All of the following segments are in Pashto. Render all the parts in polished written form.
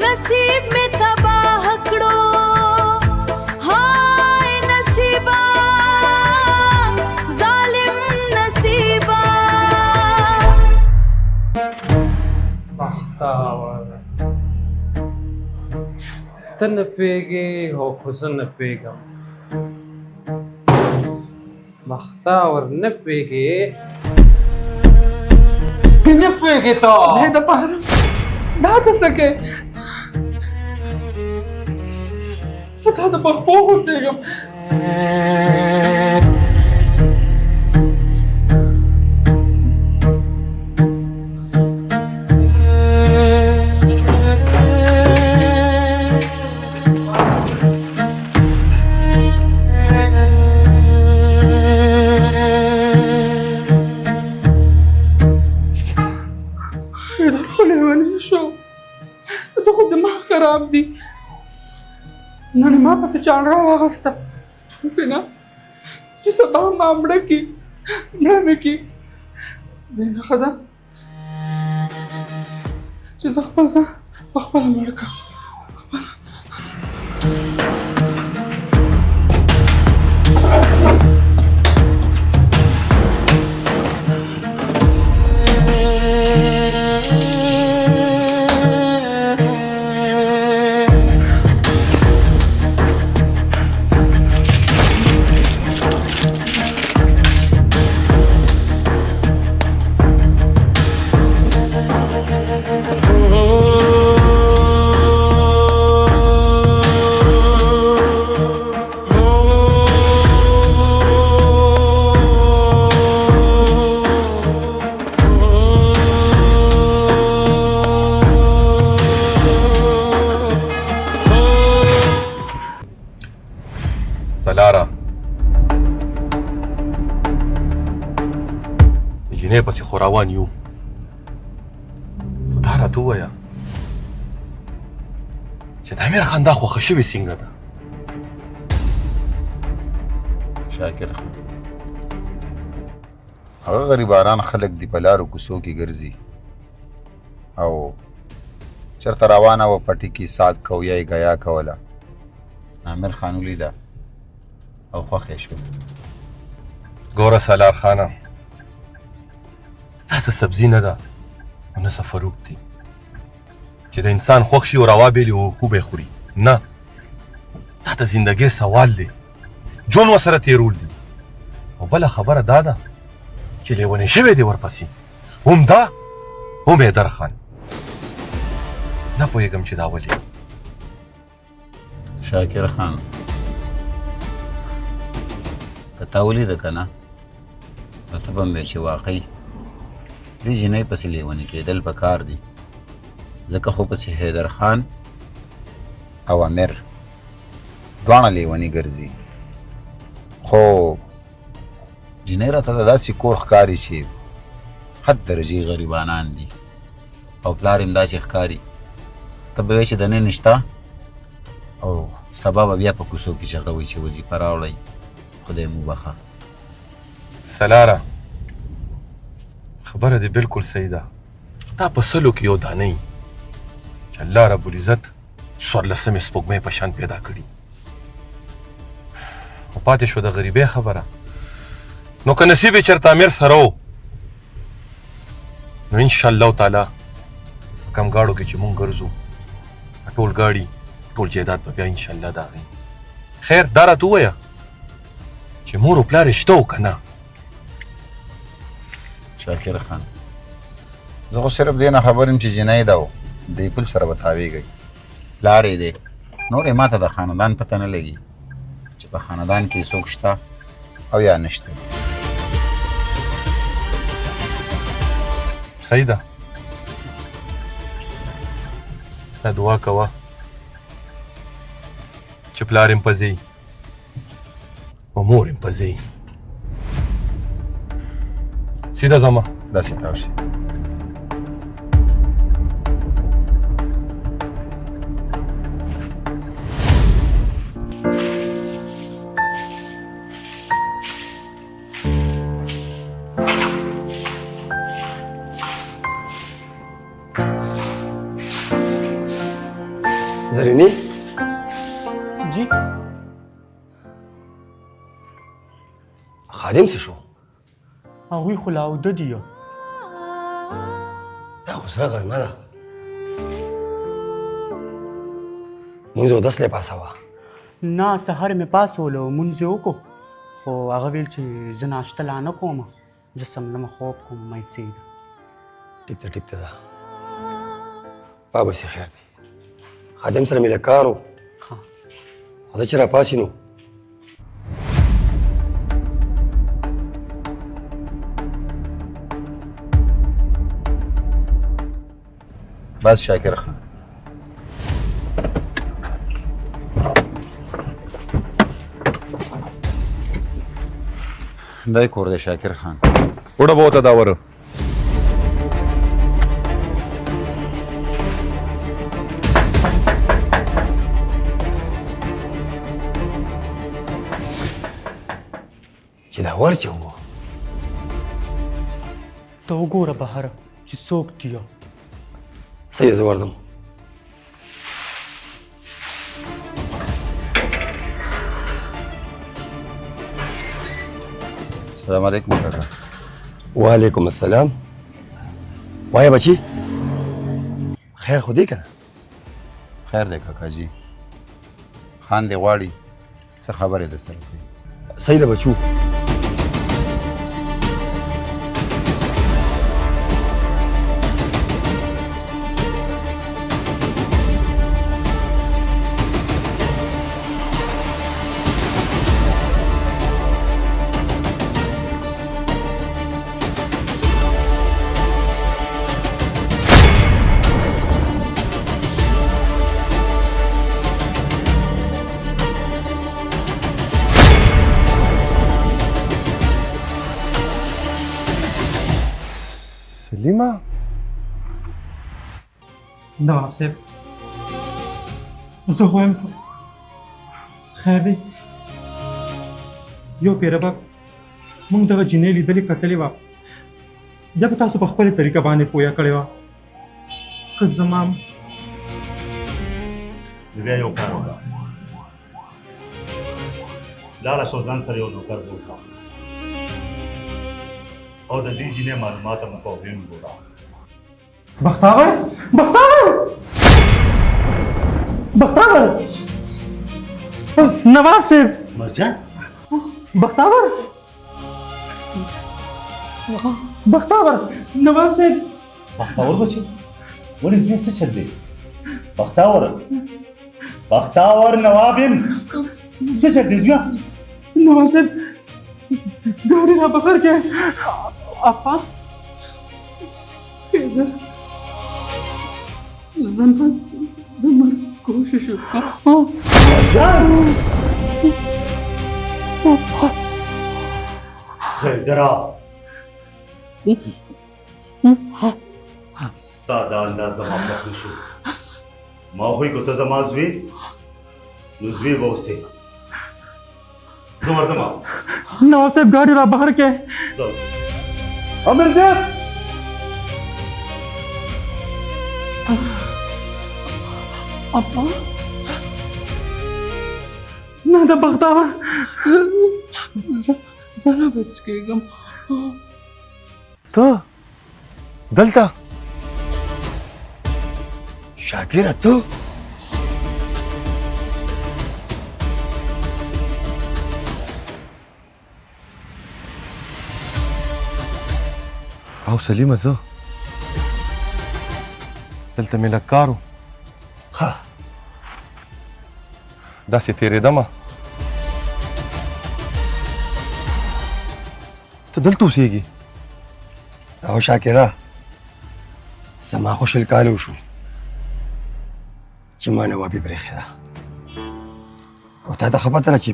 نصیب می تباه کړو، هاي نصیبا، ظالم نصیبا. بختاور، ته نه پوهېږې او خو زه نه پوهېږم. بختاور، نه پوهېږې، نه پوهېږې ته. خدای د پاره، دا ته څه کوې؟ زه تا ته په خپو غورځېږم. حیدر خو لیونی شو، د خو دماغ خراب دي. نن ما پسې چاړه راواغسته، هسې نه چې سبا ما مړه کړي، مړه مې کړي. دې نه ښه ده چې زه خپل ځان په خپله مړ کړم. سلاره، جنې پسې خو روان یو، خو دا راته ووایه چې د امیر خان دا خوښه شوې څنګه ده؟ شاکر خان، هغه غریبانان خلک دی، په لارو کوڅو کې ګرځي او چرته روانه وه، پټي کې ساګ کو یا یې ګیا کوله. عامر خان ولیده او خوښ یې شو. ګوره سالار خانه، دا څه سبزي نه ده او نه څه فروټ دی چې د انسان خوښ شي او روا بېلي او خوب یې خوري. نه، دا د زندګۍ سوال دی، ژوند ورسره تېرول دي. او بله خبره دا ده چې لیونی شوی دی ورپسې، هم دا هم حیدر خان. نه پوهېږم چې دا ولې. شاکر خان، که تا ولیده که نه، نو ته به هم وایې چې واقعي دې جینۍ پسې لیوني کېدل په کار دي، ځکه خو پسې حیدر خان او امیر دواړه لیوني ګرځي. خو جینۍ راته د داسې کور ښکاري چې حد درجې غریبانان دي، او پلار یې هم داسې ښکاري، ته به وایې چې د نن شته او سبا به بیا په کوڅو کې چېرته وایي چې وظیفه راوړئ، خدای مو بخښه. سلاره، خبره دې بالکل صحیح ده. دا په سلو کې یو دانه یي چې الله رب العزت 14مې سپوږمۍ په شان پیدا کړي. او پاتې شو د غریبۍ خبره، نو که نصیب یې چېرته امیر سره و، نو انشاءالله تعالی په کم ګاړو کې چې مونږ ګرځو، ټول ګاډي، ټول جایداد به بیا انشاءالله د هغې. خیر، دا راته ووایه چې مور او پلار یې شته او که نه؟ شاکر خان، زه خو صرف دې نه خبر یم چې جینۍ ده او د پل سره به تاویږي، پلار یې دی. نور یې ماته د خاندان پته نه لګي چې په خاندان کې څوک شته او یا نشته. صحیح ده. دا دعا کوه چې پلار یې په ځای او مور یې په ځای. سیده ځمه. داسې تاو شي. زرینې جی خادم څه شو؟ هغوی خو لا اوده دي. دا خو سره غرمه ده، مونږ اودس له پاسه وه. نه سهار مې پاڅولو، مونځ یې وکړو، خو هغه ویل چې زه ناشته لا نه کوم، زه سملمه خوب کوم. ما یې صحیح ده. ټیک ته ټیک ته ده، پا به سي خیر دی. خادم سره مې لږ کار و، او زه چې راپاڅي نو بس شاکر خان دی کور دی شاکر خان. وړه بوته دا وره. چې دا ور چې وو ته وګوره بهر چې څوک دی. صحیح زه ورځم. السلام علیکم کاکا. وعلیکم السلام. وایه بچي، خیر خو دی که نه؟ خیر دی کاکا جی، خان دی غواړي څه خبرې در سره کوي. صحیح ده بچو. سلیمه نواب صاحب زه خو وایم خیر دی، یو پیره به موږ دغه جینۍ لیدلې کتلې وه، بیا به تاسو په خپله طریقه باندې پوهه کړې وه که زما. نو بیا یو کار وکړه، لاړه شو ځان سره یو نوکر بوځه او د دې جینۍ معلومات هم په ویم ګوره. بختاور بختاور بختاور نواب صاحب. مرجان بختاور بختاور نواب صاحب. بختاور بچي ولې زوی څه چل دی؟ بختاور بختاور نواب یم، څه چل دی زویه؟ نواب صاحب ګاډي را بخر کې. اپا زما د مرګ کوشش وکړه. مرجان حیدره ستا دا انداز زما خوښ نه شو. ما خو یې که ته زما زوی نو زوی به اوسې. زه ورځم. نواب صاحب ګاډي را بهر کې. زه امیر صاحب. اپا نه د بختاور زه نه بچ کېږم. ته دلته شاکره ته او سلیمه زه دلته مې لږ کار و، داسې تېرېدمه. ته دلته اوسېږې؟ او شاکره زما خو 20 کاله وشو چې ما نوابي پرېښې ده، او تا ته ښه پته ده چې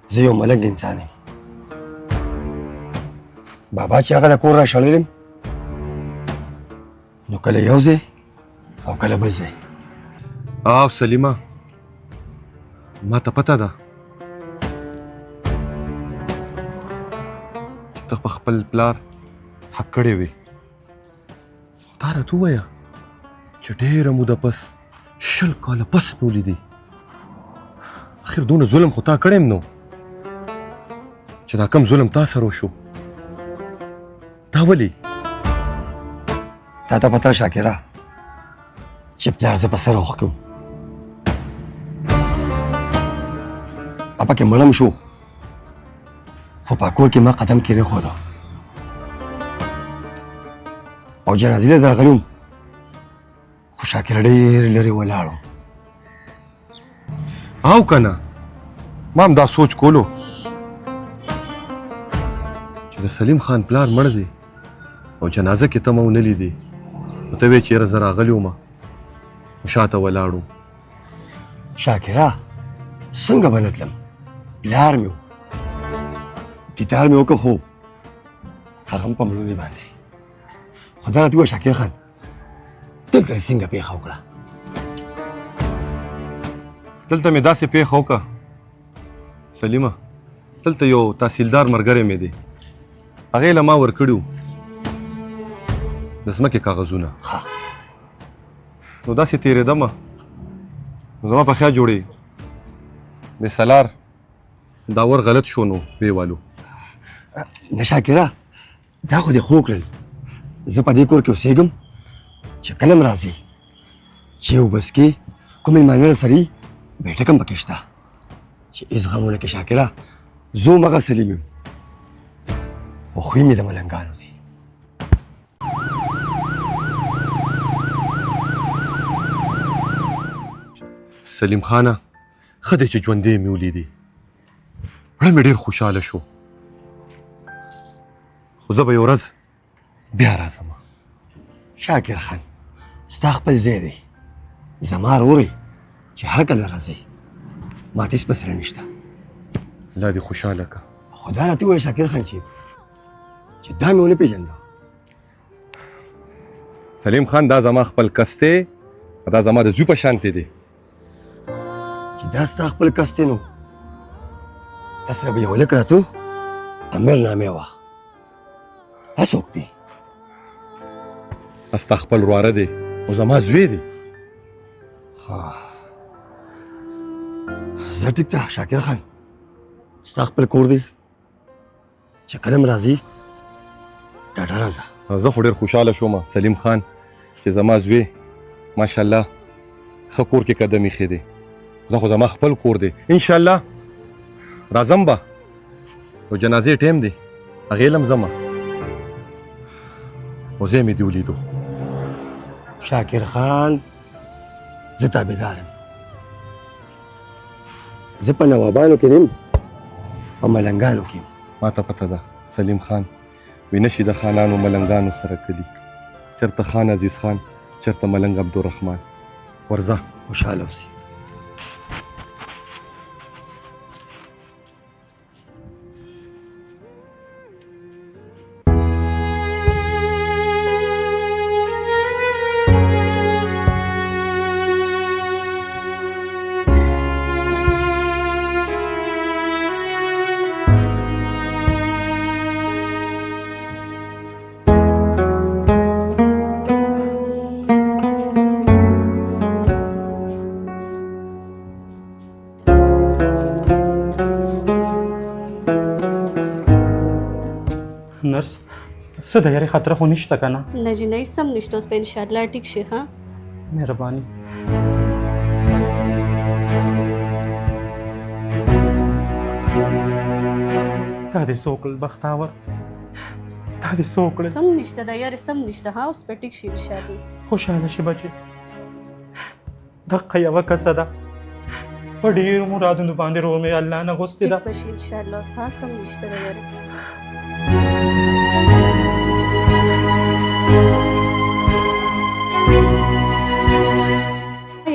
زه یو ملنګ انسان یم. بابا چې هغه د کور را شړلی نو کله یو ځای او کله بل ځای. او سلیمه ما ته پته ده چې ته په خپل پلار حق کړی وې، خو تا راته ووایه چې ډېره موده پس 20 کاله پس مې ولیدې. اخر دونه ظلم خو تا کړی یم نو، چې دا کم ظلم تا سره وشو دا ولې؟ تا ته پته شاکره چې پلار زه په سر وښکم، اپه کې مړم شو، خو په کور کې ما قدم کېنښوده او جنازې له درغلی وم، خو شاکره ډېر لرې ولاړم. او که نه ما هم دا سوچ کولو چې د سلیم خان پلار مړ دی او جنازه کې ته ما ونه لیدې، نو ته وایې چې یاره زه راغلی وم خو شاته ولاړو. شاکره څنګه به نه تلم، پلار مې و، دیدار مې وکړ، خو هغه هم په مړونې باندې. خو دا راته ووایه شاکر خان، دلته دې څنګه پېښه وکړه؟ دلته مې داسې پېښه وکړه سلیمه، دلته یو تحصیلدار ملګری مې دی، هغې له ما ورکړي وو د ځمکې کاغذونه. نو داسې تېرېدمه، نو زما په خیال جوړې د سلار داور غلط شو، نو ویې والو. نه شاکره، دا خو دې ښه وکړل. زه په دې کور کې اوسېږم، چې کله هم راځې چې یو بس کې کوم مېلمانه راسره وي، بیټک هم پکې شته، چې هېڅ غم ونه کړې شاکره. زه هماغه سلیم یم، خو خوی مې د ملنګانو دی. سلیم خانه، ښه دی چې ژوندی مې ولیدې، زړه مې ډېر خوشحاله شو، خو زه به یو ورځ بیا راځم. شاکر خان، ستا خپل ځای دی، زما ورور یې، چې هر کله راځې ما ته هېڅ مسله نشته. الله دې خوشحاله کړه. خو دا راته ووایه شاکر خان چې دا مې ونه پېژنده. سلیم خان، دا زما خپل کس دی، دا زما د زوی په شانتې دی. چې دا ستا خپل کس دی، نو تا سره به یو هلک راتو، امیر نامې وه، دا څوک دی؟ ستا خپل ورواره دی او زما زوی دی. زه ټیک ده شاکر خان، ستا خپل کور دی، چې کله هم راځي ډاډه راځه. زه خو ډېر خوشحاله شوم سلیم خان چې زما زوی ماشاءالله ښه کور کې قدم ایښی دی. دا خو زما خپل کور دی، انشاءالله راځم به، نو جنازې ټایم دی، هغې له هم ځمه، خو ځای مې دې ولیدو. شاکر خان، زه تابعدار یم، زه په نوابانو کې نیم، په ملنګانو کې یم. ما ته پته ده سلیم خان، وی نشي د خانانو ملنګانو سره کلي، چېرته خان عزیز خان، چېرته ملنګ عبدالرحمن. ورځه، خوشحاله اوسې. نرس، څه د یاري خطر خو نشته که نه؟ نه جینۍ، سم نشته، اوس به انشاءالله ټیک شي. ها مهرباني. تا دې څه وکړل بختاور، تا دې څه وکړل؟ سم نشته د یاري، سم نشته. ها اوس به ټیک شي انشاءالله. خوشحاله شي بچې، دقه یوه کسه ده، په ډېرو مرادونو باندې ورور مې الله نه غوښتې ده. ټیک به شي انشاءالله اوس. ها سم نشته د یاري.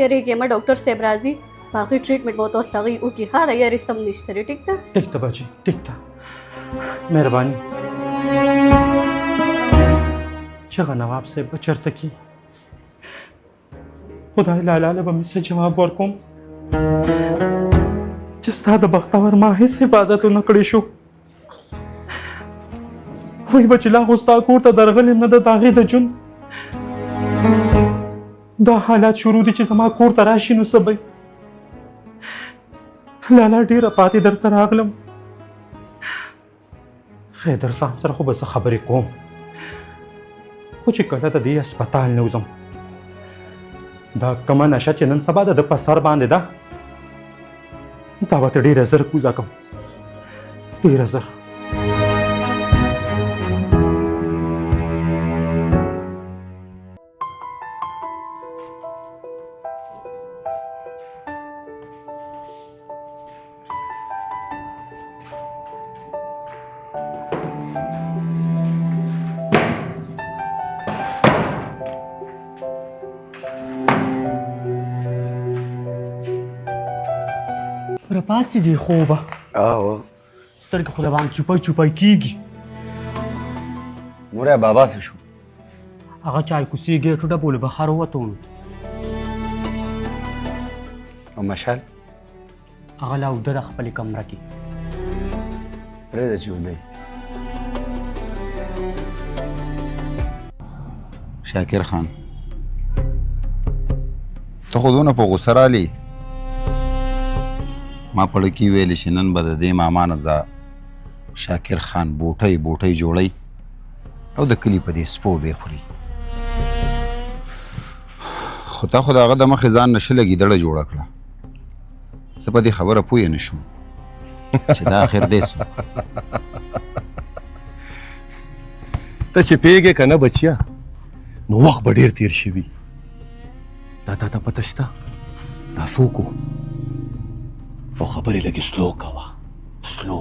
یریږې مه، ډاکټر صاحب راځي، په هغې ټریټمنټ به ورته اوس هغوی وکړي. ها د یاري سم نشته دی، ټیک ده؟ ټیک ده بچې، ټیک ده، مهرباني. چغه نواب صاحب به چېرته کي؟ خدای لالا له به مې څه جواب ورکوم چې ستا د بختور ما هېڅ حفاظت ونه کړی شو. وایي به چې لا خو ستا کور ته درغلی نه ده، د هغې د ژوند دا حالات شروع دي چې زما کور ته راشي نو څه به لالا ډېره پاتې درته راغلم. حیدر صاحب سره خو به زه خبرې کوم، خو چې کله د دې هسپتال نه وځم، دا کومه نشه چې نن سبا د ده په سر باندې ده، دا به ته ډېره زر کوزه کوم، ډېره زر. راپاسې دې خوبه. آو سترګې خو د باندې چوپای چوپای کېږي. موره بابا څه شو؟ هغه چای کوسې ګېټ وډبولو، بهر ووتو. او مشال؟ هغه لا اوده ده خپلې کمره کې. پرېږده چې اوده وي. شاکر خان، ته خو دونه په غوسه رالې. ما په ړه کې ویلې چې نن به د دې ماما نه دا شاکر خان بوټی بوټی جوړی او د کلي په دې سپو به خوري. خو تا خو د هغه د مخې ځان نه شله ګیدړه جوړه کړه. زه په دې خبره پوه نه شوم چې دا اخر دی څوک. ته چې پوهېږې که نه بچیه، نو وخت به ډېر تېر شوي. دا تا ته پته شته دا څوک و؟ او خبرې لږې سلو کوه، سلو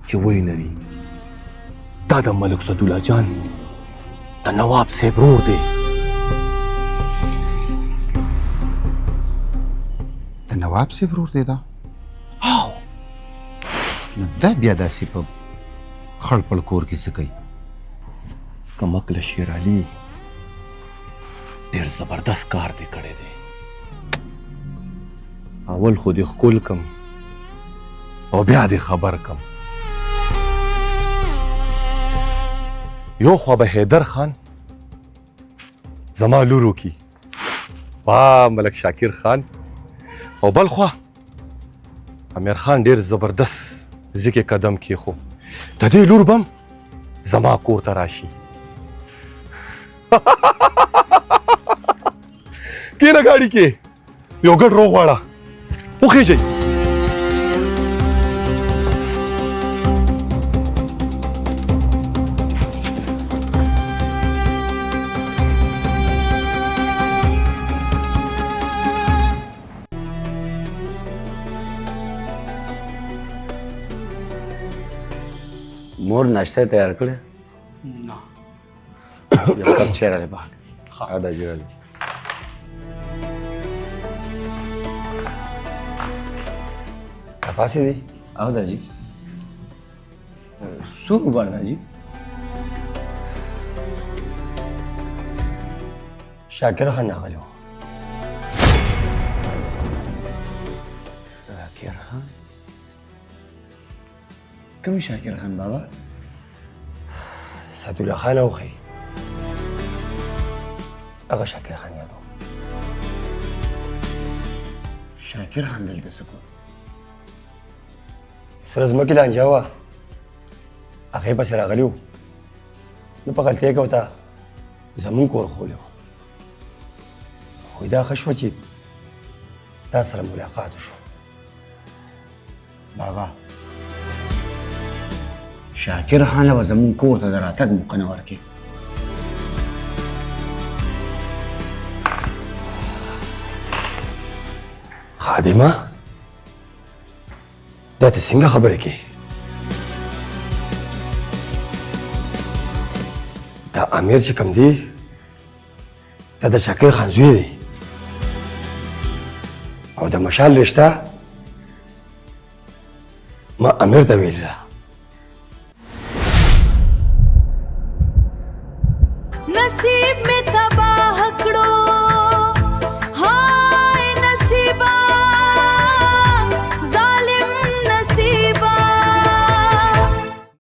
چې ویې نه وي. دا د ملک سدولا جان د نواب صاحب ورور دی. د نواب صاحب ورور دی دا؟ او نو دا بیا داسې په خړ پړ کور کې څه کوي؟ کمکله شیرعلي ډېر زبردست کار دی کړی دی. اول خو دې ښکل کم او بیا دې خبر کم. یو خوا به حیدر خان زما لور وکي، وا ملک شاکر خان، او بل خوا امیر خان ډېر زبردست ځکه قدم کېښو، د دې لور به هم زما کور ته راشي. کینه ګاډي کې یو ګډ روغواړه، وخیژئ. مور ناشته تیار کړې؟ نه. یو کپ چای راله پاک. ښه دا جی راله. راپاڅې دی؟ او دا جی څوک وباړه دا جی؟ شاکر خان راغلی و. شاکر خان؟ کوم شاکر خان بابا؟ سعدالله خان اوښی، هغه شاکر خان یادو. شاکر خان دلته څه کوي؟ سره ځمکې لانجه وه، هغې پسې راغلی و، نو په غلطۍ کې ورته زموږ کور ښولی و. خو دا ښه شوه چې تا سره ملاقات وشو. بابا شاکر خان له به زموږ کور ته د راتګ موقع نه ورکړي. خادمه دا ته څنګه خبرې کوې؟ دا امیر چې کوم دی دا د شاکر خان زوی دی او د مشال رشته ما امیر ته ویلې ده. نصیب می